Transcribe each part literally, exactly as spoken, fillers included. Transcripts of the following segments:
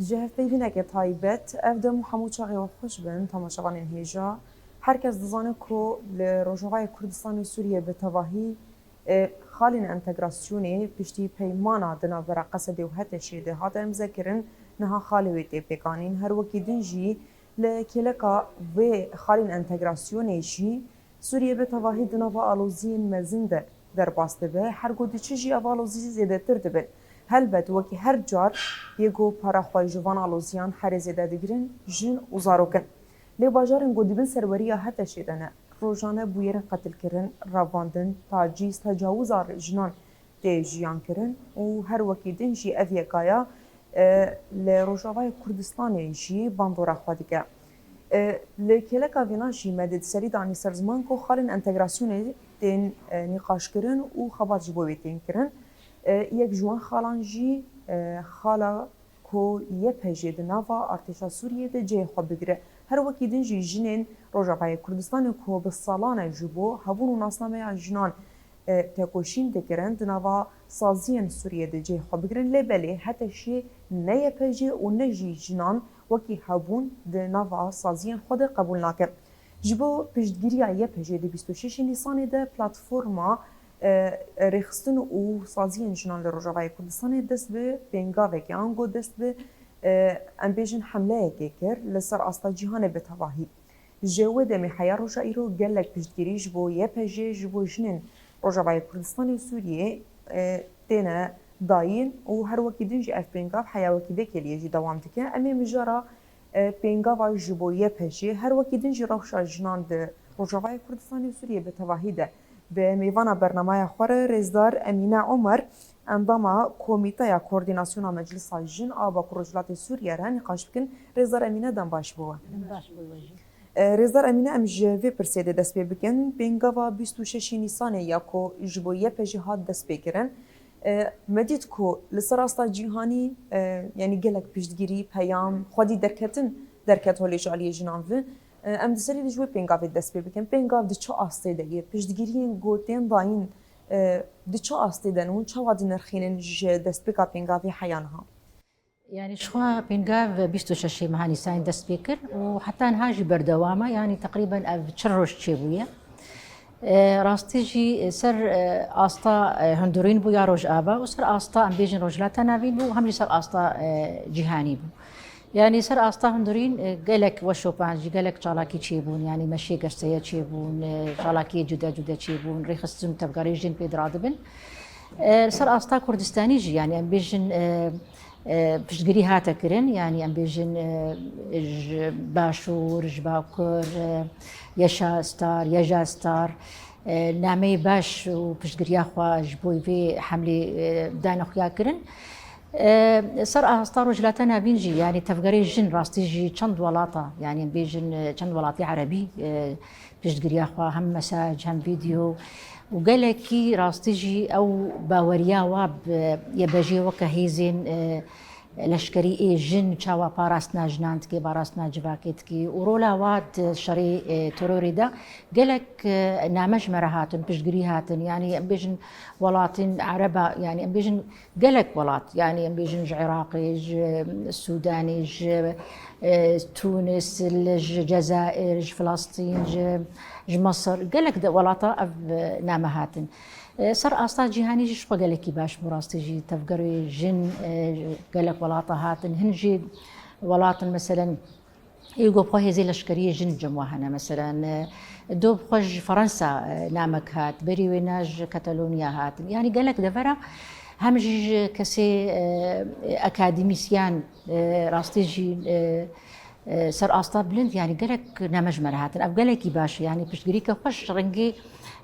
Ji hevpeyvîneke taybet, ev dem û hemû çaxê we xweş bin, temaşevanên hêja. Her kes dizane ku li Rojavayê Kurdistanê Sûriyê bi tevahî, e, xalên entegrasyonê piştî peymana di navbera Qesedê û Heteşê de hate îmzekirin, niha xalê wê tê pêkanîn. Her wekî din jî li kêleka vê xalên entegrasyonê jî Sûriye bi tevahî di nava aloziyên mezin de derbas dibe. Her ku diçe jî ev alozî zêdetir dibin. Helbet wekî her car yê ku para xwe ji van aloziyan herê zêde digirin, jin û zarok in. Lê bajarên ku di bin serweriya Heteşê de ne, rojane bûyerên qetilkirin, revandin, tacîz, tecawiza li jinan tê jiyan kirin û her wekî din jî ev yekaya, e, li Rojavayê Kurdistanê jî bandora xwe dike. E, li kêleka vêna jî me dê di serî de anî ser ziman ku xalên entegrasyonê tên, e, nîqaşkirin û xebat ji bo wê tên kirin. E, yek ji wan xalan jî, e, xala ku Y P G di nava artêşa Sûriyê de cihê xwe bigire. Her wekî din jî jinên Rojavayê Kurdistanê ku bi salan e ji bo hebûn û nasnameya jinan, e, tekoşîn dikirin, di nava saziyên Sûriyê de cihê xwe bigirin. Lê belê Heteşê ne Y P G û ne jî jinan wekî hebûn di nava saziyên xwe de qebûl nake. Ji bo piştgiriya Y P G di bîst û şeşê Nîsanê de platforma, e, rêxistin û saziyên jinan li Rojavayê Kurdistanê dest bi pêngavekê, ango dest bi, e, em bêjin hemleyekê kir li ser asta cîhanê bi tevahî. Ji wê demê heya roja îro gelek piştgirî ji bo Y P G, ji bo jinên Rojavayê Kurdistanê û Sûriyê, e, têne dayîn û her wekî din jî ev pêngav heya wekî vê kêliyê jî dewam dike. Em ê mijara, e, pêngava ji bo Y P G, her wekî din jî rewşa jinan di Rojavayê Kurdistanê û Sûriyê bi tevahî de bi mêvana bernamaya xwe re rêzdar Emîne Omer, endama Komîteya Koordînasyona Meclisa Jin a Bakur Rojhilatê Sûriye re nîqaş bikin. Rêzdar Emîne, dem baş bo we. Dem baş bo we jî. E, Rêzdar Emîne, em ji vê pirsê de dest pê bikin. Pêngava bîst û şeşê Nîsanê ya ku ji bo Y P G hat destpêkirin, e, me dît ku li ser asta cîhanî, e, yanî gelek piştgirî, peyam, xwedî derketin derket holê ji aliyê jinan ve. E, em di serî de ji wê pêngavê dest pê bikin. Pêngav di çi astê de ye? Piştgiriyên ku tên dayîn, e, di çi astê de ne û çawa dinirxînin ji destpêka pêngavê heya niha? Yanî ji xwe pêngav bîst û şeşê meha Nîsanê dest pê kir û heta niha jî berdewam e. Yanî teqrîben ev çil roj çêbûye. E, rastî jî ser, e, asta, e, hundirîn bû ya Rojava û ser asta em bêjin Rojhilata Navîn bû û hem jî ser asta, e, cîhanî bû. Yanî ser asta hundirîn, e, gelek weşopan jî, gelek çalakî çêbûn, yanî meşê gesteye çêbûn, e, çalakiyê cude cude çêbûn, rêxistin û tevgerê jin pê diradibin. E, ser asta Kurdistanî jî, yanî em bêjin, e, e, piştgirî hate kirin, yanî em bêjin, e, ji Başûr, ji Bakur, e, Yeşa Star, Yeja Star, e, nameyê baş û piştgiriya xwe ji bo vê hemlê, e, dane xuya kirin. E, ser asta Rojhilata Navîn jî, yanî tevgerê jin rastî jî çend welata, yanî em bêjin, e, çend welatê erebî, e, piştgiriya xwe hem mesaj, hem vîdeo û gelekî rastî jî ew baweriya wa bi Y P G weke hêzên, e, leşkerî ê jin çawa parastina jinan dike, parastina civakê dike û rola wa di şerê, e, terorê de gelek, e, name ji me re hatin, piştgirî hatin. Yanî em bêjin welatên Ereba, yanî em bêjin gelek welat, yanî em bêjin ji Iraqê, ji Sûdanê, ji, e, Tûnis, li, ji Cezayir, ji Filistîn, ji, ji Misir, gelek de welata ev, e, name hatin. E, ser asta cîhanî jî ji xwe gelekî baş bû, rastî jî tevgerê jin, e, gelek welata hatin. Hin jî welatin, meselen, ê ku bi xwe hêzê leşkeriyê jin cem wa hene, meselen, e, do bi xwe ji Fransa, e, namek hat, berî wêna ji Kataloniya hatin. Yanî gelek devera hem jî ji kesê, e, akademîsyen, e, rastî jî, e, e, ser asta bilind, yanî gelek name ji me re hatin. Ev gelekî baş e, yanî piştgirîke xweş rengê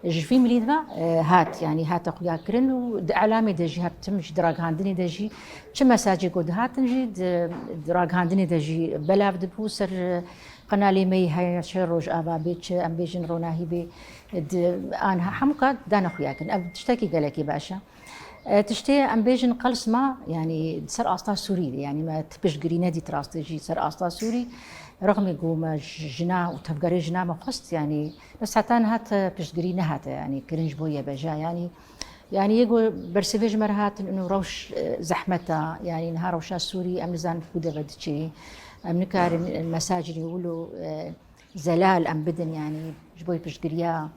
ji vî milî ve, e, hat, yanî hate xuya kirin û di elamê de jî her tim jî di ragihandinê de jî çi mesajê ku dihatin jî di, di ragihandinê de jî belav dibû ser, e, qenalê me yî heye, çi Rojava bê, çi em bêjin Ronahî bê, di an hemûka dane xuya kirin. Ev tiştekî gelekî baş e. E, tiştê em bêjin qelsma, yanî ser asta Sûrî de, yanî me ti piştgirî nedît rastî jî ser asta Sûrî. Rexmê ku me ji-, jina û tevgerê jina me xwest, yanî bes heta niha ti piştgirî nehate, yanî kirin ji bo Y P G, yanî Yani yê ku bersivê ji me re hatin û rewş, e, zehmet e. Yani niha rewşa Sûrî em nizanin ku de ve diçê. Em nikarin, e, mesajê wilo, e, zelal em bidin, yani ji bo piştgiriya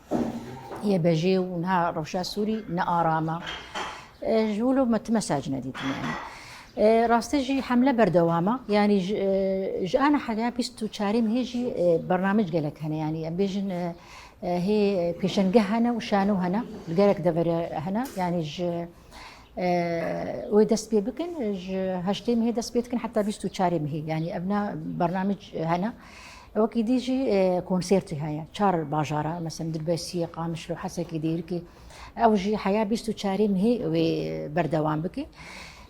Y B J û niha rewşa Sûrî ne aram e. E, ji wilo me ti mesaj nedîtin yani. E, rastî jî hemle berdewam e. Yani ji, e, ji ana heya bîst û çarê mehê jî, e, bernamij gelek hene. Yani em bêjin, e, e, hê pêşengeh hene û şano hene. Li gelek deverê hene. Yani ji, e, wê dest pê bikin, ji heştê mehê dest pê dikin heta bîst û çarê mehê. Yani evna bernamij hene. Wekî dî jî, e, konsertê heye. Çar bajara, mesela Dirbêsiyê, Qamişlo, Hesekê, Dêrikê. Ew jî heya bîst û çarê mehê wê berdewam bike.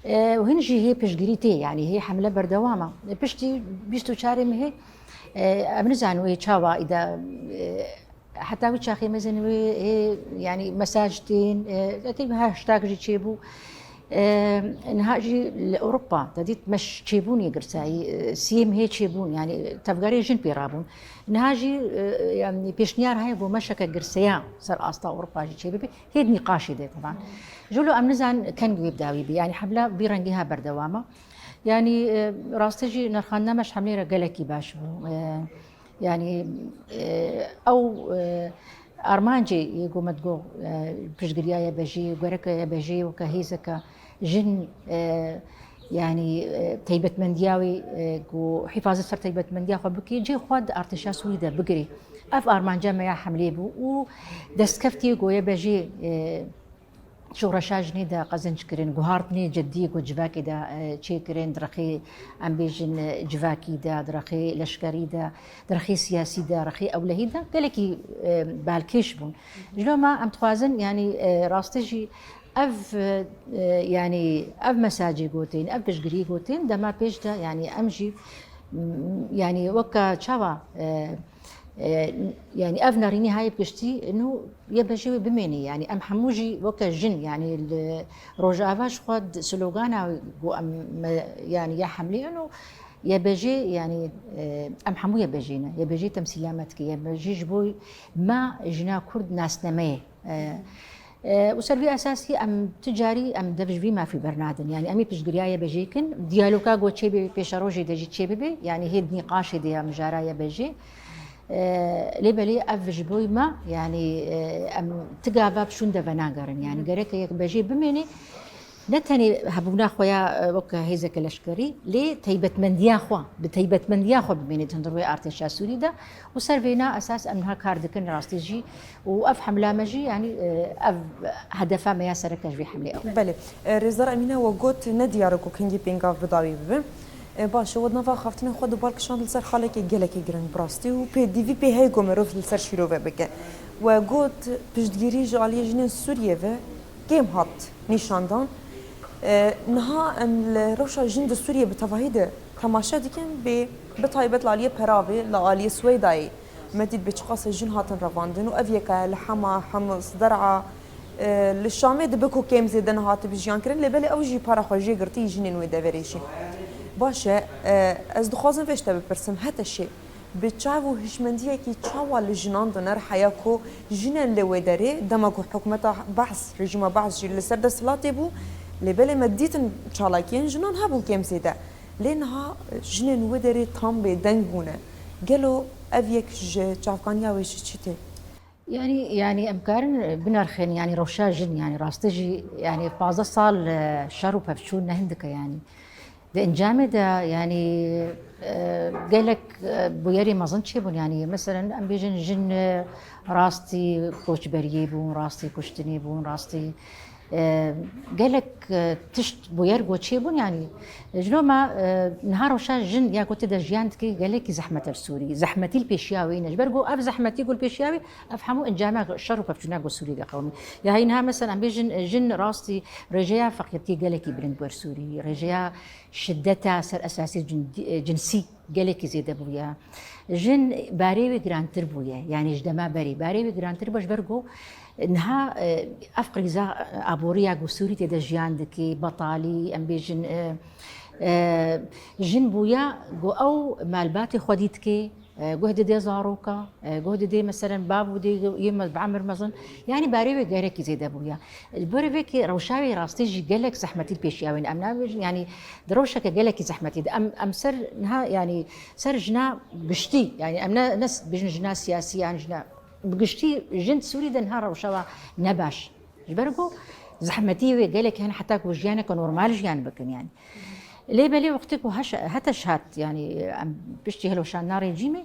E, û hin jî hê piştgirî tê, yani hê hemle berdewam e. E, piştî bîst û çarê mehê, e, em nizanin wê çawa îda, e, heta wî çaxê mezin wê hê, yani mesaj tên, e, zaten her tiştak jî çêbû. E, niha jî li Ewropa, te dît meş çêbûn yê girsayî, e, siyê mehê çêbûn, yani tevgerê jin pê rabûn. Niha jî, e, yani pêşniyar heye ku meşeke girseya ser asta Ewropa jî çêbibe, hê di nîqaşê de teban. Ji lo em nizanin keng wê bi dawî bê, yani hemla vî rengî ha berdewam e. Yani, e, rastî jî nerxandina me ji hemlê re gelekî baş bû. E, yani, e, ew, e, Armancê yê ku me digot, e, piştgiriya Y B J, gereke Y B J weke hêzeke jin, e, yani, e, taybetmendiya wê, e, ku hîfazet ser taybetmendiya xwe bike, cihê xwe di artêşa Sûrî de bigire. Ev armanca me ya hemlê bû û destkeftî ku Y B J, e, şoreşa jinê de qezenc kirin, guhartinê cedî ku civakê de, e, çêkirin, di rexê, em bêjin, e, civakî de, di rexê leşkerî de, di rexê siyasî de, rexê ewlehî de gelekî, e, balkêş bûn. Ji lo me em dixwazin, yani, e, rastî jî ev, e, yani ev mesajê gotin, ev piştgirî gotin, dema pêş de, yani em jî, m, yani weke çawa, e, e, yani ev nerînî hayê bi giştî, nû Y B J wê bimênî, yani em hemû jî weke jin, yani li Rojava ji xwe di slogana ku em me, yani ya hemlê û Y B J, yani, e, em hemû Y B J ne. Y B J temsîla me dike. Y B J ji bo me jina Kurd nasneme ye. E, e, û ser vî esasî em tu carî em dev ji vî mafî bernadin. Yani em ê piştgiriya Y B J kin. Diyaloga ku çêbê pêşerojê de jî çêbibe. Yani hê di nîqaşê de ya mijara Y B J. E, lê belê ev ji bo me, yani, e, em ti gava bi şûn de venagerin. Yani gereke Y B J bimêne, ne tenê hebûna xwe ya, e, weke hêzeke leşkerî, lê taybetmendiya xwe, bi taybetmendiya xwe bimêne di hundir wê artêşa Sûrî de û ser vêna esas em niha kar dikin rastî jî û ev hemla me jî, yanî, e, ev hedefa me ya sereke ji vê hemlê ew. Belê. E, Rêzdar Emîne, we got ne diyar e ku kengî pêngav bi dawî bibe. E, baş e, we di nava axaftinên xwe de bal kişand li ser xalekê gelekî giring bi rastî û pêdivî pê heye ku mirov li ser şîrove bike. We got piştgirî ji aliyê jinên Sûriyê ve kêm hat nîşandan. E, niha em li rewşa jin di Sûriyê bi tevahî de temaşe dikin, bê bi taybet li aliyê Peravê, li aliyê Swêdayê me dît bê çiqas jin hatin revandin û ev yeka li Hema, Hims, Der'a, e, li Şamê dibe ku kêm zêde nehatibe jiyan kirin, lê belê ew jî para xwe jê girtî jinên wê deverê jî. Baş e, e, ez dixwazim vê ji te bipirsim, hete şê, bi çav û hişmendiyekî çawa li jinan dinar heya ku jinên li wê derê, dema ku hikûmeta Behs, rejîma Behs jî li ser desthilatê bû, lê belê me dîtin çalakiyên jinan hebûn kêm zêde. Lê niha jinên wê derê tam bêdeng bûne. Gelo ev yek ji çavkaniya wê jî çi tê? Yanî, yanî em karin binirxin, yanî rewşa jin, yanî rastî jî, yanî pazdeh sal, e, şer û pevçûn ne hin dike, yanî. Di encamê de, yanî, e, gelek, e, bûyerê mezin çêbûn, yanî, meselen, em bêjin jin, e, rastî koçberiyê bûn, rastî kuştinê bûn, rastî, e, gelek, e, tişt bûyer ku çêbûn, yanî, ji lo me, e, niha rewşa jin ya ku tu de jiyan dike gelekî zehmet e li Sûrî. Zehmetî li pêşiya wê ne. Ji ber ku ev zehmetî ku li pêşiya wê, ev hemû encama şer û pevçûna ku Sûrî de qewimî. Ya hî niha, meselen, em bêjin, jin rastî rêjeya feqîrtiyê gelekî bilind bû li Sûrî. Rêjeya şideta ser esasî cin-, e, cinsî gelekî zêde bûye. Jin barê wê girantir bûye, yanî ji dema berê barê wê girantir bû, ji ber ku niha, e, ev krîza, e, aboriya ku Sûrî tê de jiyan dike, betalî, em bêjin, e, e, jin bûye ku ew malbatê xwedî dike, e, guh didê zaroka, e, guh didê, meselen, bav û dê yê me-, bi emir mezin. Yanî barê wê gelekî zêde bûya. Ji bo vê kê rewşa wê rastî jî gelek zehmetî pêşiya wê ne. Em nabêjin, yanî di rewşeke gelekî zehmetî de. Em, em ser niha, yanî ser jina giştî, yanî em ne, ne s-, bêjin jina siyasî yan jina, bi giştî jin Sûrî de niha rewşa wa ne baş. Ji ber ku zehmetî wê gelek hene heta ku jiyaneke normal jiyan bikin, yanî. Lê belê wextê ku heş-, HTŞ hat, yanî em piştî hilweşandina rejîmê,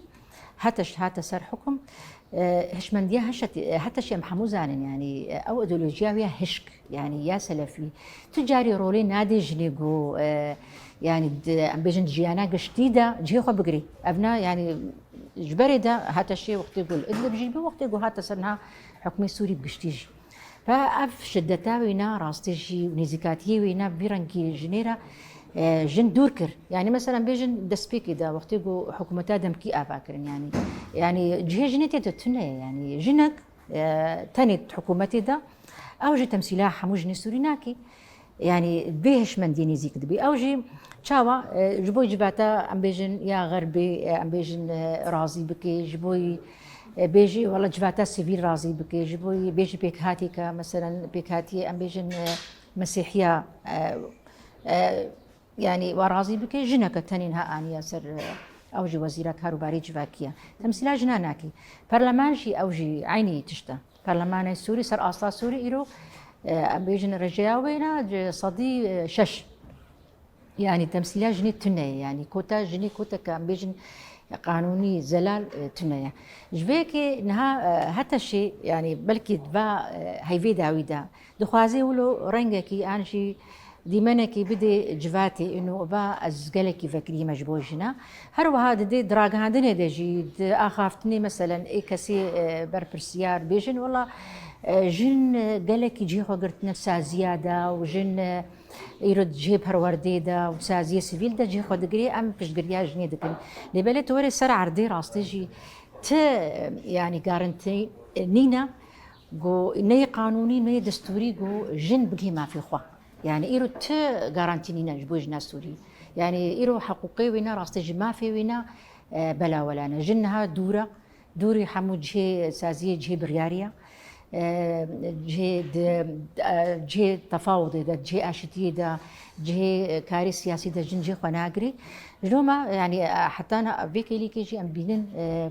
HTŞ hate ser hukum, e, hişmendiya HTŞ, e, HTŞ em hemû zanin, yanî, e, ew îdeolojiya wê ya hişk, yanî ya selefî. Tu carî rolê nadê jinê ku, e, yanî di, em bêjin jiyana giştî de cihê xwe bigirî. Ev ne, yanî ji berê de HTŞê wextê ku li Idlib jî bû, wextê ku hate ser niha hukmê Sûrî bi giştî jî. Ve ev şideta wêna rastî jî û nêzîkatiyê wêna vî rengî jinê re, e, jin dûr kir. Yanî, meselen, bêjin destpêkê de wextê ku hikûmeta demkî ava kirin, yanî, yanî cihê jinê tê de tune ye, yanî jinek, e, tenê hikûmetê de ew jî temsîla hemû jinê Sûrî nake. Yanî vê hişmendiyê nêzîk dibî. Ew jî çawa, e, ji bo civata, em bêjin, ya xerbê, e, em bêjin, e, razî bike, ji bo, e, bêjî wela civata sivîl razî bike, ji bo bêjî pêkhatî ke, meselen, pêkhatiyê, em bêjin, e, mesîhiya, e, e, yanî wa razî bike, jineke tenê niha aniye ser, e, ew jî wezîra kar û barê civakî ye. Temsîla jina nake. Perleman jî ew jî eynî tişt e. Perlemanê Sûrî, ser asta Sûrî îro, e, em bêjin rêjeya wê ne, ji sedî, e, şeş. Yanî temsîla jinê tune ye, yanî kota jinê koteke em bêjin qanûnî, zelal, e, tune ye. Ji vê yekê niha, e, HTŞê, yanî belkî di va, e, heyvê dawî de dixwaze wilo rengekî an jî dîmenekî bidê civatê, îno va ez gelekî vekirî me ji bo jina. Her wiha di dê di ragihandinê de jî, di axaftinê, meselen, ê kesê, e, berpirsiyar bêjin, wela, e, jin, e, gelekî cihê xwe girtine saziya de û jin, e, îro di cihê perwerdê de û saziyê sivîl de cihê xwe digirê, em piştgiriya jinê dikin. Lê belê tu werê ser erdê rastî jî ti, e, yanî garantî, e, nîne ku ne yê qanûnî, ne yê destûrî ku jin bigihê mafê xwe. Yanî îro ti garantî nîne ji bo jina Sûrî. Yanî îro hiqûqê wê ne, rastî jî mafê wê ne, e, belawela ne. Jin niha dûr e, dûrî hemû cihê saziyê, cihê biryarî ye. E, cihê di, e, cihê tefawudê de, cihê aşitiyê de, cihê, e, karê siyasî de jin cihê xwe nagirî. Ji loma, yanî, e, heta na-, vê kêlîkê jî em bînin, e,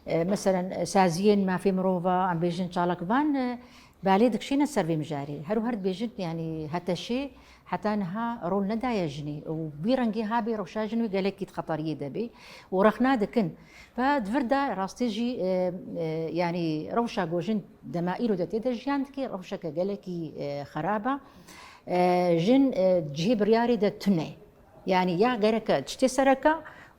e, meselen, saziyên mafê mirova, em bêjin çalakvan, e, balê dikişîne ser vê mijarê. Her û her dibêjin, yanî HTŞê heta niha rol nedaye jinê û vî rengê ha bê rewşa jin wê gelekî di xeteriyê de bê û rexna dikin. Ve di vir de rastî jî, e, e, yanî rewşa ku jin dema îro de tê de jiyan dike, rewşeke gelekî, e, xerab e. E, jin, e, cihê biryarê de tune. Yanî ya gereke tiştê sereke,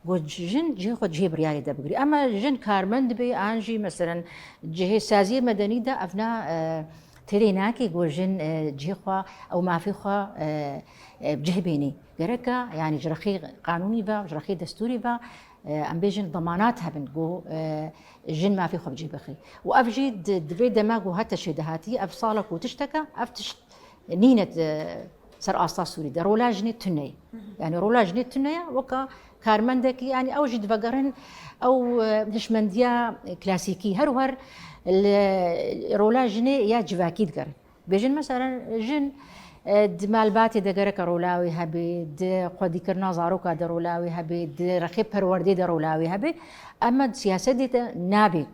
ku jin cihê xwe cihê biryarê de bigirî. Ema jin karmend be, an jî, meselen, cihê saziyê medenî de, ev na, e, têrê nake ku jin, e, cihê xwe, ew mafê xwe, e, e, bi cih bênî. Gereke, yanî ji rexê qanûnî ve, ji rexê destûrî ve, e, em bêjin demanat hebin ku, e, jin mafê xwe bi cih bixî. Û ev jî di, di vê dema ku hate şêdihatî, ev sala ku tişteke, ev tişt nîne, e, ser asta Sûrî de. Rola jinê tune ye. Yanî rola jinê tune ye, weka karmendekî, yanî ew jî divegerin ew, e, hişmendiya klasîkî. Her û her li rola jinê ya civakî digerin. Bêjin, meselen, jin, e, di malbatê de gereke rola wê hebe, di xwedîkirina zaroka de rola wê hebe, di rexê perwerdê de rola wê hebe. Ema di siyasetê de nabe.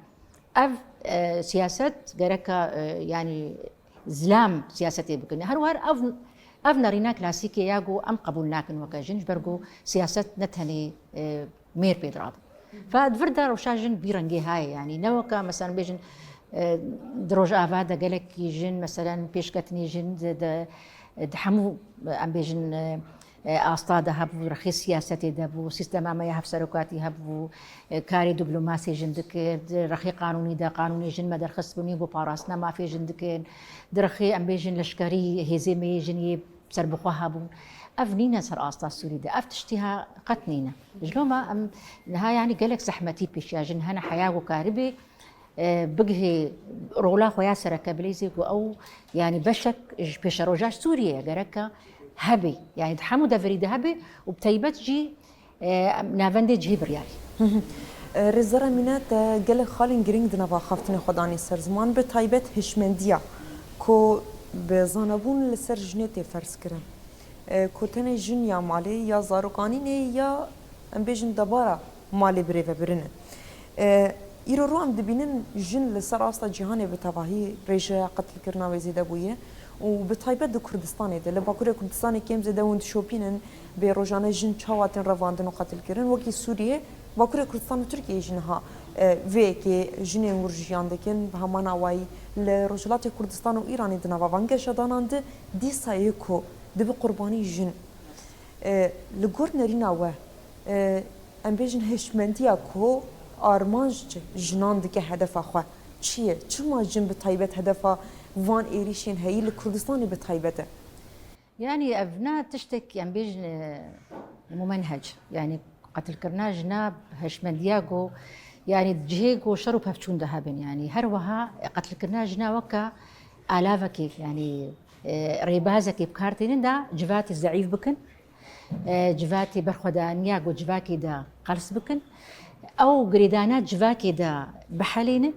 Ev, e, siyaset gereke, e, yanî zilam siyasetê bikin. Her wiha ev, ev nerîna klasîkê ya ku em qebûl nakin weke jin, ji ber ku siyaset ne tenê, e, mêr pê dirabin. Fa di vir de rewşa jin bî rengê haye, yanî ne weke, mesela, bêjin, e, di Rojava de gelekî jin, mesela, pêşketinê jin di, di, di hemû, em bêjin, e, e, asta de hebû, rexê siyasetê de bû, sîstema me ya hevserokatî hebû, e, karê diplomasê jin dikir, di rexê qanûnî de qanûnê jin me derxist bûnî ku parastina mafê jin dikin, di rexê, em bêjin, leşkerî hêzê me yê jin yê serbixwe hebûn. Ev nîne ser asta Sûrî de. Ev tiştî ha qet nîne. Ji loma em niha, yanî, gelek zehmetî pêşiya jin hene heya ku karibê e, bigihê rola xwe ya sereke bileyzê ku ew, yanî, beşek ji pêşeroja Sûriyê ye, gereke hebe. Yanî di hemû deverî de hebe û bi teybet jî, e, navendê cihê biryarî. Rêzera mîne te gelek xalên girîng di nava axaftinê xwe danî ser ziman, bi taybet hişmendiya ku bi zanabûn li ser jinê tê ferz kirin. Ku tenê jin ya malê ya zarokanînê ya, em bêjin, debara malê birêvebirin e. Îro rû em dibînin jin li ser asta cîhanê bi tevahî rêjeya qetilkirina wê zêde bûye û bi taybet di Kurdistanê de, li Bakurê Kurdistanê kêm zêde hûn dişopînin bê rojane jin çawa tên revandin û qetilkirin. Wekî Sûriyê, Bakurê Kurdistan û Tirkiyeyê jî niha, e, vê yekê jinên wir jiyan dikin. Bi heman awayî li Rojhilatê Kurdistan û Îranê di nava van geşedanan de dîsa yê ku dibe qurbanî jin. E, li gor nerîna we, e, em bêjin hişmendiya ku armanc jinan dike hedefa xwe çi ye? Çima jin bi taybet hedefa van êrîşên heyî li Kurdistanê bi taybet e? Yanî ev ne tiştek, em bêjin, e, mumenhec. Yanî qetilkirina jina hişmendiya ku, yanî cihê ku şer û pevçûn de hebin. Yanî her wiha, e, qetilkirina jina weke alavekê, yanî, e, rêbazekê bi kar tênin da civatê zeîf bikin. E, civatê berxwedaniya ku civakê de qels bikin. Ew girêdana civakê de bihelînin.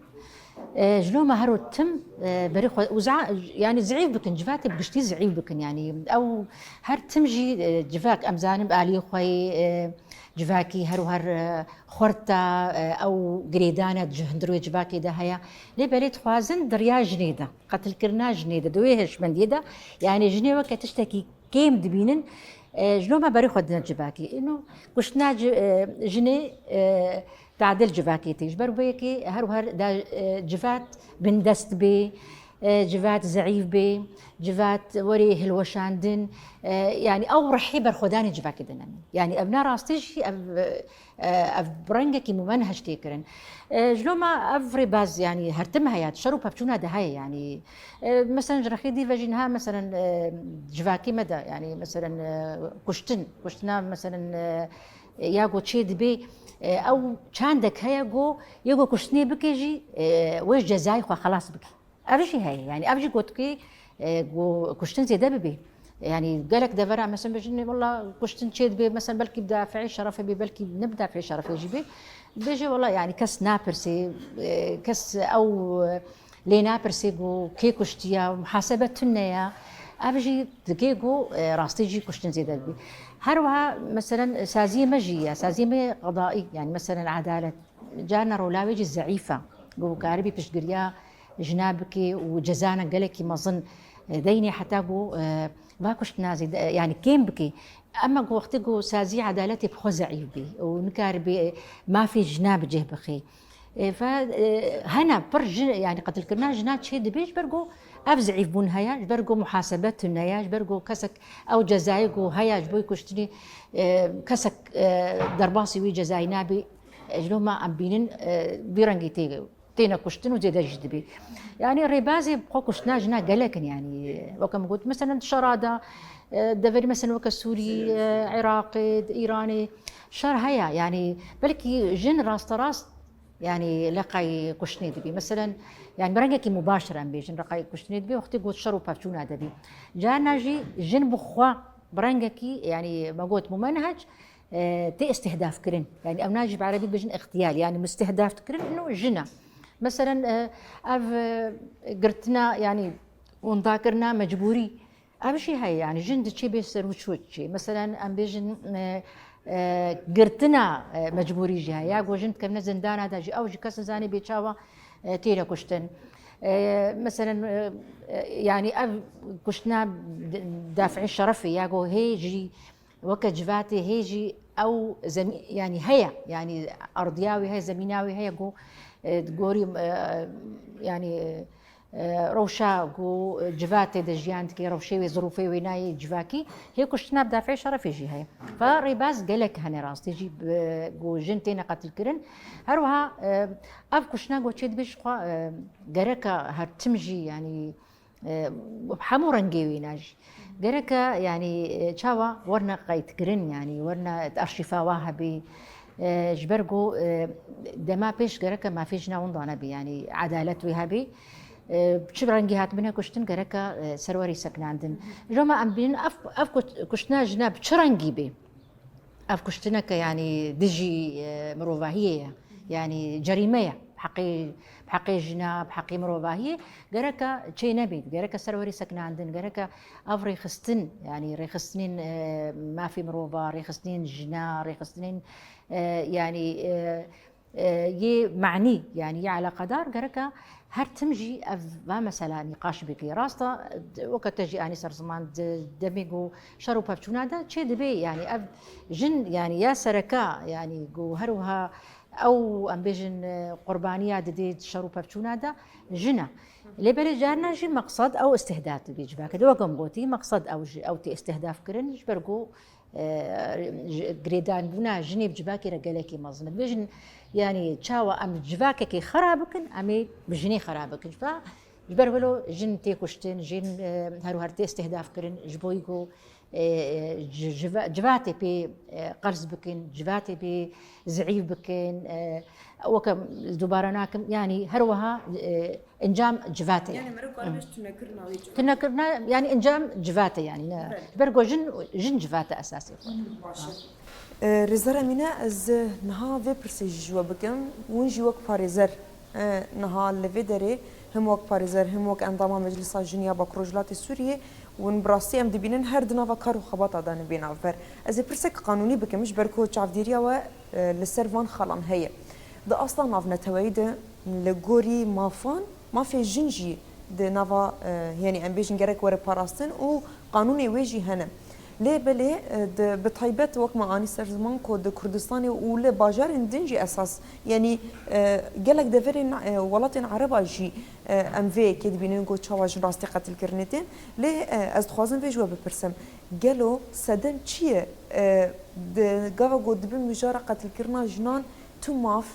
E, ji loma her û tim, e, berê xwe û za-, yanî zîf bikin, civatê bi giştî zîf bikin. Yanî ew her tim jî, e, civak, em zanin bi aliyê xwe yê, e, civakî her û her, e, xurt e, e, ew girêdana ji hundir wê civakê de heye. Lê belê dixwazin di riya jinê de, qetilkirina jinê de, di wê hişmendiyê de, yanî jinê weke tiştekî kêm dibînin, e, ji loma berê xwe didin civakê. Îno kuştina ci-, e, jinê, e, tadil civakê tê. Ji ber vê yekê her û her da, e, civat bindest bê, e, civat zeîf bê, civat werê hilweşandin, e, yanî ew rihê berxwedanê civakê de nemî. Yanî ev ne rastî jî, ev, e, ev bi rengekî mumenhec tê kirin. E, ji loma ev rêbaz, yanî her tim heye, di şer û pevçûna de heye, yanî, e, meselen ji rexê dî ve jî niha, meselen, e, civakê me de, yanî, meselen, e, kuştin, kuştina, meselen, e, ya ku çê dibê, e, ew çandek heye ku yê ku kuştinê bike jî, e, wê ji cezayê xwe xelas bike. Ev jî heye, yanî ev jî gotikê, e, ku kuştin zêde bibe. Yanî gelek devera, mesela, bêjin, wela kuştin çê dibe, mesela, belkî bi dafi'ê şerefê bê, belkî ne bi dafi'ê şerefê jî bê. Bêje, wela, yanî kes napirsê, e, kes ew, e, lê napirsê ku kê kuştiya, muhasebe tune ya. Ev jî dike ku, e, rastî jî kuştin zêde bibe. Her wiha, mesela, saziyê me jî ya, saziyê me qedaî, yanî, mesela, edalet. Carna rola wê jî zeîf e. Ku karibî piştgiriya jina bike û cezana gelekî mezin, e, deynê heta ku, e, va kuştina zêde, e, yanî kêm bike. Ema ku wextê ku sazî edaletê bi xwe zeîf bê û nikaribê, e, mafê jina bi cih bixê. E, fe, e, hene pir jin, yanî qetilkirina jina çê dibe ji ber ku ev zeîfbûn heye, ji ber ku muhasebe tune ye, ji ber ku kesek ew cezayê ku heye ji bo kuştinê, e, kesek, e, derbasî wî cezayî nabe. E, ji loma em bînin, e, vî rengî tê, têne kuştin û zêde jî dibî. Yanî rêbazê bi xwe kuştina jina gelek in, yanî weke min got, meselen di şera de, e, deverî, meselen weke Sûrî, e, Iraqê, di Îranê şer heye, yanî belkî jin rasterast, yanî leqay kuştinê dibî. Meselen, yanî bi rengekî mubaşir em bêjin, leqay kuştinê dibî, wextê got şer û pevçûna dibî. Carna jî jin bi xwe bi rengekî, yanî me got mumenhec, e, tê istihdaf kirin. Yanî ew na jî bi erebî bêjin îxtiyal, yanî mistihdaf dikirin, ino jin e. Meselen, e, ev, e, girtina, yanî windakirina mecbûrî, ev jî heye, yanî jin diçê bê ser wî çi çê. Meselen, em bêjin, e, e, girtina, e, mecbûrî jî heye. Ya ku jin dikevine zindana de jî, ew jî kes nizanî bê çawa, e, têne kuştin. E, meselen, e, e, yanî ev kuştina d-, dafi'ê şerefê, ya ku hê jî weke civatê hê jî ew zemî-, yanî heye, yanî ardiya wê heye, zemîna wê heye ku, e, gorî, e, yanî, e, rewşa ku civatê de jiyan dike, rewşê wê, zirûfê wê nayê civakî, hê kuştina bi dafi'ê şerefê jî heye. Fa rêbaz gelek hene rastî jî, e, ku jin têne qetilkirin. Her wiha, e, ev kuştina ku çê dibe ji xwe, e, gereka her tim jî, yanî, e, hemû rengê wîna jî. Gereke, yanî, e, çawa werine qeydkirin, yanî werine di arşîfa wa hebî. E, ji ber ku, e, dema pêş gereke mafê jina winda nebî, yanî edalet wê hebî. E, çi rengî hatibine kuştin, gereke, e, ser werî sekinandin. Loma em bînin ev, ev kut-, kuştina jina bi çi rengî bê? Ev kuştineke, yanî dijî, e, mirovahiyê ye. Yanî cerîme ye. Bi heqê, bi heqê jina, bi heqê mirovahiyê gereke çê nebît, gereke ser werî sekinandin, gereke ev rêxistin, yanî rêxistinên, e, mafê mirova, rêxistinên jina, rêxistinên, e, yanî, e, e, yê manî, yanî yê eleqedar, gereke her tim jî ev, va mesela nîqaş bike. Rast e, weke te jî anî ser ziman, di demê ku şer û pevçûna de çê dibe, yanî ev jin, yanî ya sereka, yanî ku her wiha ew, em bêjin, e, qurbaniya didê di şer û pevçûna de jin e. Lê belê carna jî meqsed ew îstihdaf dibe civakê de. Wek em gotî, meqsed ew ji, ew tê îstihdaf kirin, ji ber ku, e, ji, girêdanbûna jinê bi civakê re gelekî mezin e. Dibêjin, yanî çawa em civakekê xera bikin, em ê bi jinê xera bikin. Ji ber, ji ber wilo jin tê kuştin, jin, e, her û her tê îstihdaf kirin, ji bo ku e, ji-, civa-, civatê pê, e, qers bikin, civatê pê zeîf bikin, e, weke dubare nakim, yanî her wiha, e, encam civatê ye. Yanî meriv karin bêje tunekirina wê civakê. Tunekirina, yanî encam civatê, yanî ne. Belê. Ji ber ku jin, jin civatê esasê xwe. Baş e. E, Rêzdar Emîne, ez niha vê pirsê jî ji we bikim. Hûn jî wek parêzer, e, niha li vê derê him wek parêzer, him wek endama Meclisa Jinî ya Bakur Rojhilatê Sûriyê, hûn bi rastî em dibînin her di nava kar û xebata de nibê navber. Ez ê pirsek qanûnî bikim, ji ber ku çavdêriya we, e, li ser van xalan heye. Di asta navneteweyî de li gorî mafan, mafê jin jî di nava, e, yanî em bêjin gerek were parastin û qanûnê wê jî hene. Lê belê, e, di, bi taybet wek me anî ser ziman ku di Kurdistanê û li bajarên din jî esas, yanî, e, gelek deverên, e, welatên Ereba jî, e, em vê yekê dibînin ku çawa jin rastî qetilkirinê tên. Lê, e, ez dixwazim vê ji we bipirsim. Gelo sedem çi ye? E, di gava ku dibe mijara qetilkirina jinan tu maf,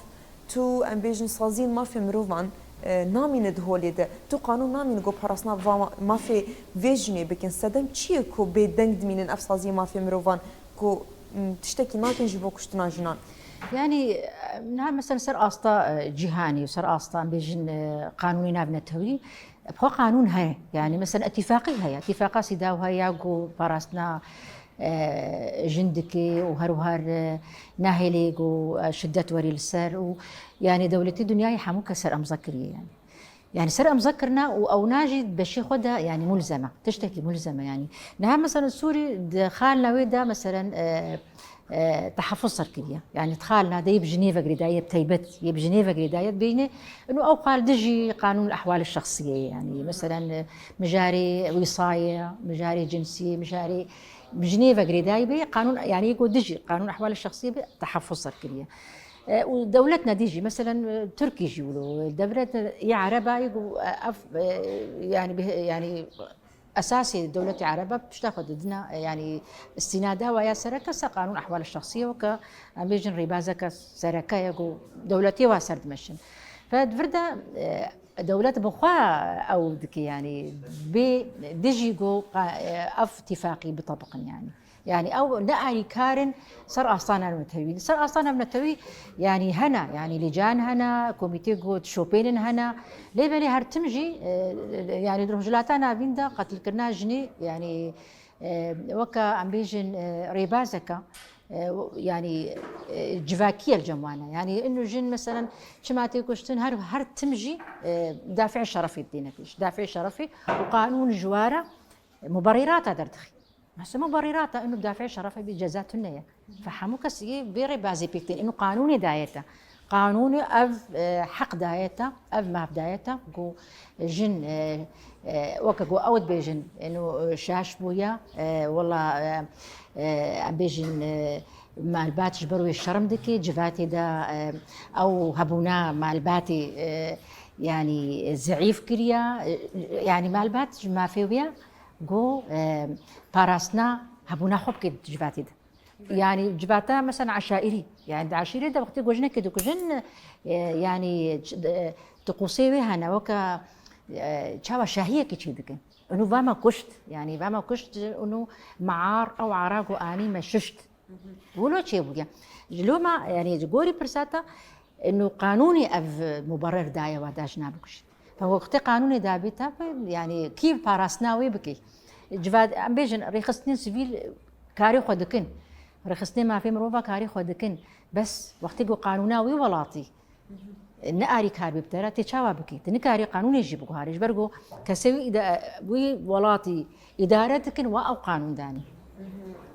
tu, em bêjin, saziyên mafê mirovan, e, namîne di holê de. Tu qanûn namîne ku parastina va ma-, mafê vê jinê bikin. Sedem çi ye ku bêdeng dimînin ev saziyê mafê mirovan ku, m, tiştekî nakin ji bo kuştina jinan? Yanî, e, niha mesela ser asta, e, cîhanî û ser asta, em bêjin, e, qanûnê navnetewî, xwe qanûn heye. Yanî mesela îtîfaqî heye. Îtîfaqa Sîdaw heye ku parastina, e, jin dike û her wiha, e, nahêlê ku, e, şidet werî li ser û, yanî dewletê dinyayê hemû kes ser emza kiriye yanî. Yanî ser emza kirina û ewna jî beşê xwe de yanî mulzem e. Tiştekî mulzem e yanî. Niha mesela Sûrî di xalina wê de meselen, e, e, tehaffuz ser kiriye. Yanî di xalina de yê bi jinê ve girêdayî ye, bi taybet yê bi jinê ve girêdayî ye, dibêjinê, ino ew xal dijî qanûn ehwal şexsiyê ye. Yanî meselen, e, mijarê wîsayê, mijarê cinsiyê, mijarê bi jinê ve girêdayî be, qanûn, yanî yê ku dijî qanûn ehwal şexsiyê be, tehaffuz ser kiriye. E, û dewlet nedî jî, meselen, e, Tirkî jî wilo, dewlet ya Ereba yê ku, e, ev, e, yanî, bi-, yanî esasê dewletê Ereba pişta xwe didina, e, yanî îstînada wa ya sereke ser qanûn ehwal şexsiyê weke, em bêjin rêbazeke sereke ye ku dewletê wa ser dimeşin. Fe di vir de, e, dewlet bi xwe ew dike, yanî bê dijî ku qa-, e, ev tîfaqî bitebiqin yanî. Yanî ew ne alîkar in ser asta navnetewî. Ser asta navnetewî, yanî hene, yanî lîcan hene, komîtê ku dişopênin hene. Lê belê her tim jî, e, yanî di Rojhilata Navîn de qetilkirina jinê, yanî, e, weke em bêjin, e, rêbazeke, e, yanî, e, civakî ye li cem wan e. Yanî ino jin meselen çima tê kuştin, her, her tim jî, e, dafê şerefê têne kuşt. Dafê şerefê û qanûn ji wa re muberîrata derdixî. Mesela muberîrata ino dafê şerefê bê ceza tune ye. Fe hemû kes yê vê rêbazê pêk tên. Ino qanûnê daye te. Qanûnê ev, e, heq daye te, ev maf daye te ku jin, e, e, weke ku ew dibêjin, ino, e, şaş bûye, e, wela, e, e, em bêjin, e, malbat ji ber wê şerm dike, civatê de, e, ew hebûna malbatê, e, yanî zeîf kiriye, e, yanî malbat ji mafê wê ye. Go, e, parastina hebûna xwe bike di civatê de. Yanî civata mesela eşaîrî. Yanî di eşîrê de wextê ku jinekê dikujin, e, yanî ç-, e, tiqûsê wê hene weke, e, çawa şahiyekî çê dikin. Ûnû vama kuşt. Yanî vama kuşt, ûnû mear ew ara ku anî me şişt. Wilo çêbûye. Ji loma, yanî ji gorî pirsata, ino qanûnê ev muberir daye wa da jina bikujî. Fe wextê qanûnê dabê te, fe, yanî kî parastina wê bikî? Civat, em bêjin, rêxistinên sivîl karê xwe dikin. Rêxistinê mafê mirova karî xwe dikin. Bes wextê ku qanûna wî welatî ne arî kar bê bi te re, tê çawa bikî? Tu nikarî qanûnê jî biguharî. Ji ber ku kesê wî îda-, wî welatî îdare dikin, wa ew qanûn danî.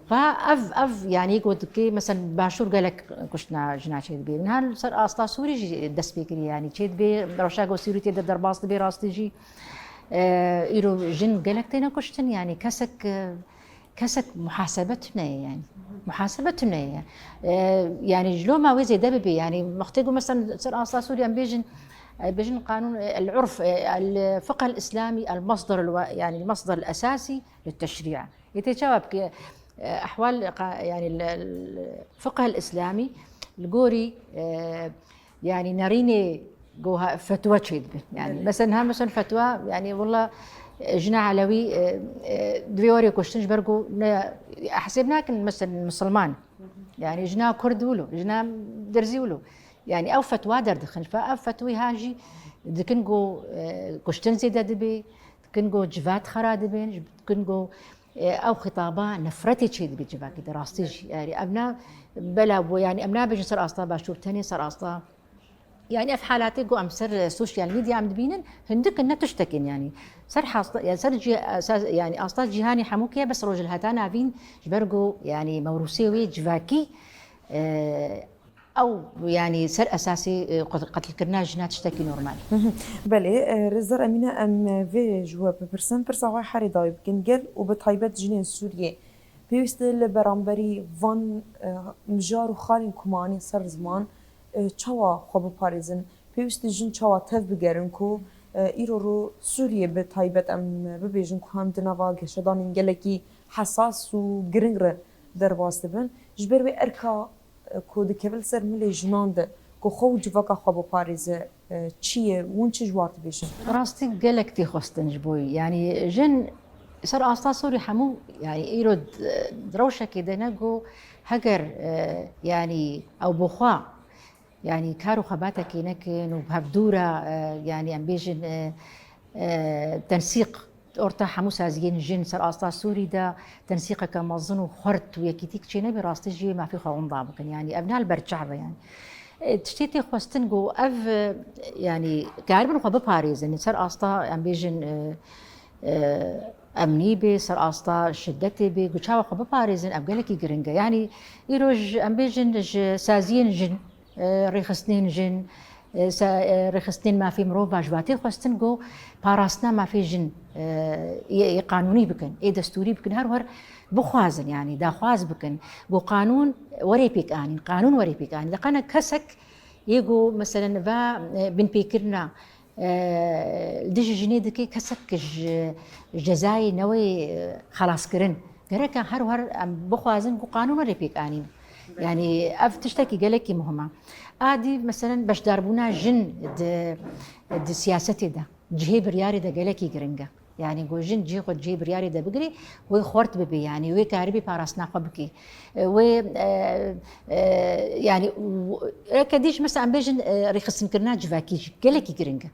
Fa ev, ev, yanî, ku dikê, mesela, Başûr gelek kuştina jina çê dibê. Niha li ser asta Sûrî jî dest pê kiriye, yanî, çê dibê, rewşa ku Sûrî tê de derbas dibê, rastî jî, e, îro jin gelek têne kuştin, yanî, kesek, e, kesek muhasebe tune ye, yanî. Muhasebe tune ye. E, yanî, ji loma wê zêde bibe, yanî, wextê ku, mesela, ser asta Sûrî em bêjin, e, bêjin qanûn, e, el-urf, e, el-fiqh el-îslamî, el-masdar el-wa-, yanî, el-masdar el-esasî li teşrî. Yê tê çawa bike? E, ehwal qa-, yanî li, li fiqh el-îslamî li gorî, e, yanî nerînê goha fetwa çêdibe. Yanî, belê, mesela, ha, mesela fetwa, yanî, wela, e, jina elewî, e, e, divê were kuştin ji ber ku ne, hesêb nakin, mesela, misilman. Yanî, jina kurd wilo, jina derzî wilo. Yanî, ew fetwa derdixin. Fe-, ev fetwî ha jî dikin ku, e, kuştin zêde dibe, dikin ku civat xera dibin, dikin ku, e, ew xitaba nefretê çêdibe civakî de, rastî jî. Yanî, ev ne, bela bû, yanî, em nabêjin ser asta Başûr tenê, ser asta, yanî, ev halatê ku em ser, e, sosyal medya em dibînin, hindik in, ne tiştek in, yanî. Ser hasta, yanî, ser cî-, esas, yanî, asta cîhanê hemûkê ye, bes Rojhilheta Navîn, ji ber ku, yanî, mewrûsê wê civakî, e, ew, yanî, ser esasê, e, qet-, qetilkirina jina tiştekî normal. Hı hı. Belê, e, Rêzdar Emîne, em, e, vê ji we bipirsin, pirsa xwe herî dawî bikin. Gel û bi taybet jinên Sûriyê pêwîst e li beramberî van, e, mijar û xalên ku ma anîn ser ziman, e, çawa xwe biparêzin? Pêwîst e jin çawa tev bigerin ku, e, îro rû Sûriyê bi taybet em bibêjin ku em di nava geşedanên gelekî hesas û giring re derbas dibin. Ji ber wê erka, e, ku dikeve li ser milê jinan de ku xwe û civaka xwe biparêze, e, çi ye? Hûn çi ji war dibêjin? Rastî gelek tê xwestin ji bo wî. Yanî jin ser asta Sûrî hemû, yanî îro d-, di rewşekê de ne ku heger, e, yanî ew bi xwe, yanî kar û xebatekê nekin û bi hevdû re, e, yanî em bêjin, e, e, tensîq orta hemû saziyên jin ser asta Sûrî de tensîqeke mezin û xurt û yekîtîk çênebe, rastî jî mafê xwe winda bikin. Yanî ev ne li ber çav e, yanî. E, tiştê tê xwestin ku ev, e, yanî karibin xwe biparêzin. Ser asta, em bêjin, e, e, emnî bê, ser asta şidetê bê, ku çawa xwe biparêzin, ev gelekî giring e. Yanî îro ji, em bêjin, ji saziyên jin, e, rêxistinên jin, e, se-, e, rêxistinên mafê mirov, ji wan tê xwestin ku parastina mafê jin, e, yê, yê qanûnî bikin, ê destûrî bikin, her her bixwazin, yanî daxwaz bikin ku qanûn were pêk anîn, qanûn were pêk anîn. Deqana kesek yê ku, meselen, va, e, binpêkirina, e, li dijî jinê dike, kesek ji cezayê newê, e, xelaskirin. Gerek e her her em bixwazin ku qanûn were pêk anîn. Yanî ev tiştekî gelekî muhim e. A dî, meselen, beşdarbûna jin di, di siyasetê de, cihê biryarê de gelekî giring e. Yanî ku jin cihê xwe cihê biryarê de bigirê, wê xurt bibe, yanî wê karibê parastina xwe bike. E, wê, e, e, yanî, w-, eke dî jî, mesela, em bêjin, e, rêxistinkirina civakî jî gelekî giring e.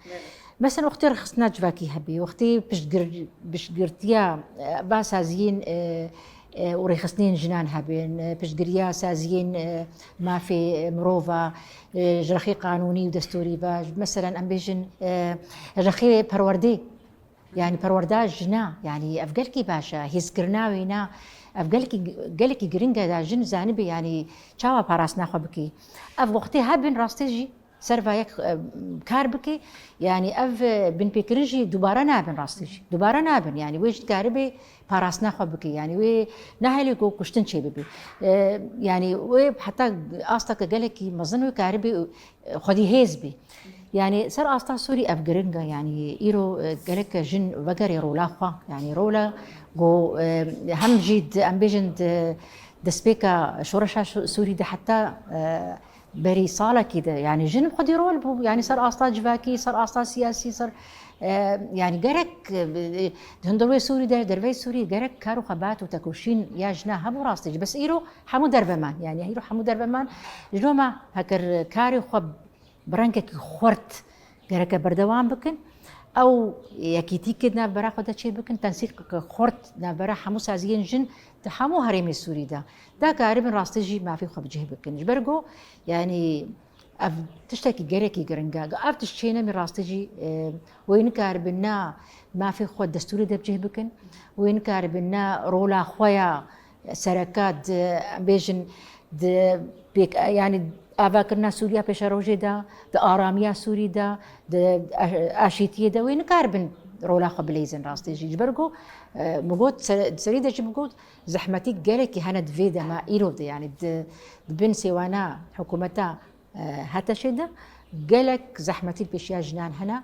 Mesela, wextê rêxistina civakî hebe, wextê piştgir-, piştgirtiya, e, ba saziyên, e, e, û rêxistinên jinan hebin, e, piştgiriya saziyên, e, mafê, e, mirova, e, ji rexê qanûnî û destûrî ve, meselen, em bêjin, e, rexê perwerdê, yanî perwerda jina, yanî ev gelkî baş e, hêzkirina wêna, ev gelkî, gelekî giring e, da jin zanibe, yanî çawa parastina xwe bikî. Ev wextê hebin, rastê jî ser va yek, e, kar bikî, yanî ev, e, binpêkirin jî dubare nabin, rastî jî. Dubare nabin, yanî wê jî karibê parastina xwe bikî, yanî wê nahêlê ku kuştin çêbibî. E, yanî wê heta asteke gelekî mezin wê karibê, e, xwedî hêz bî. Yanî ser asta Sûrî ev giring e, yanî îro, e, gerek jin vegerê rola xwe, yanî rola ku, e, hem jî di, em bêjin di destpêka şoreşa Sû-, Sûrî de heta, e, berî salekî de, yanî jin xwedî rol bû, yanî ser asta civakî, ser asta siyasî, ser, e, yanî gerek, e, di hundir wê Sûrî de, derveyî Sûrî gerek kar û xebat û tekoşîn ya jina hebû rastî jî. Bes îro hemû derve man, yanî îro hemû derve man. Ji loma heker karê xwe bi rengekî xurt gereke berdewam bikin. ew yekîtî ki di navbera xwe de çê bikin, tensîqeke xurt navbera hemû saziyên jin di hemû herêmê Sûrî de, da karibin rastî jî mafê xwe bi cih bikin. Ji ber ku, yanî, ev tiştekî gelekî giring e. Ev tişt çênemî rastî jî, e, wê nikaribin ne mafê xwe destûrê de bi cih bikin, wê nikaribin ne rola xwe ya sereke di, em bêjin, di pêk, yanî avakirina Sûriya pêşerojê de, di aramiya Sûrî de, di a-, aşîtiyê de wê nikaribin rola xwe bileyzin rastî jî. Ji ber ku, e, min got, ser-, serî de jî min got, zehmetî gelekî hene di vê dema îro de, yanî di, di bin sêwana hikûmeta, e, HTŞê de gelek zehmetî li pêşiya jinan hene.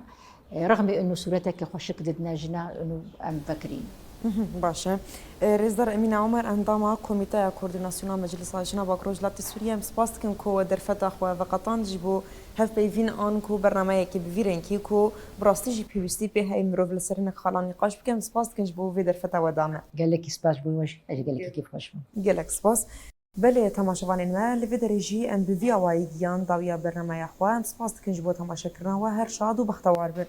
E, rexmê inu sûreteke xweşik didine jina, inu em vekirîn. Mhm, baş e. E, Rêzdar Emîne Omer, endama Komîteya Koordînasyona Meclisa Jina Bakur Rojhilatê Sûriyê, em spas dikin ku we derfeta xwe veqetand ji bo hevpeyvîn an ku bernameyekê bi vî rengî ku bi rastî jî pêwîstî pê heye mirov li ser hinek xalan nîqaş bike, em spas dikin ji bo vê derfeta we da me. Gelekî spas ji bo we jî, ez jî gelekî kêfxweş bûm. Gelek spas. Belê, temaşevanên me, li vê derê jî em bi vî awayî gihan dawiya bernameya xwe. Em spas dikin ji bo temaşekirina we, her şad û bextewar bin.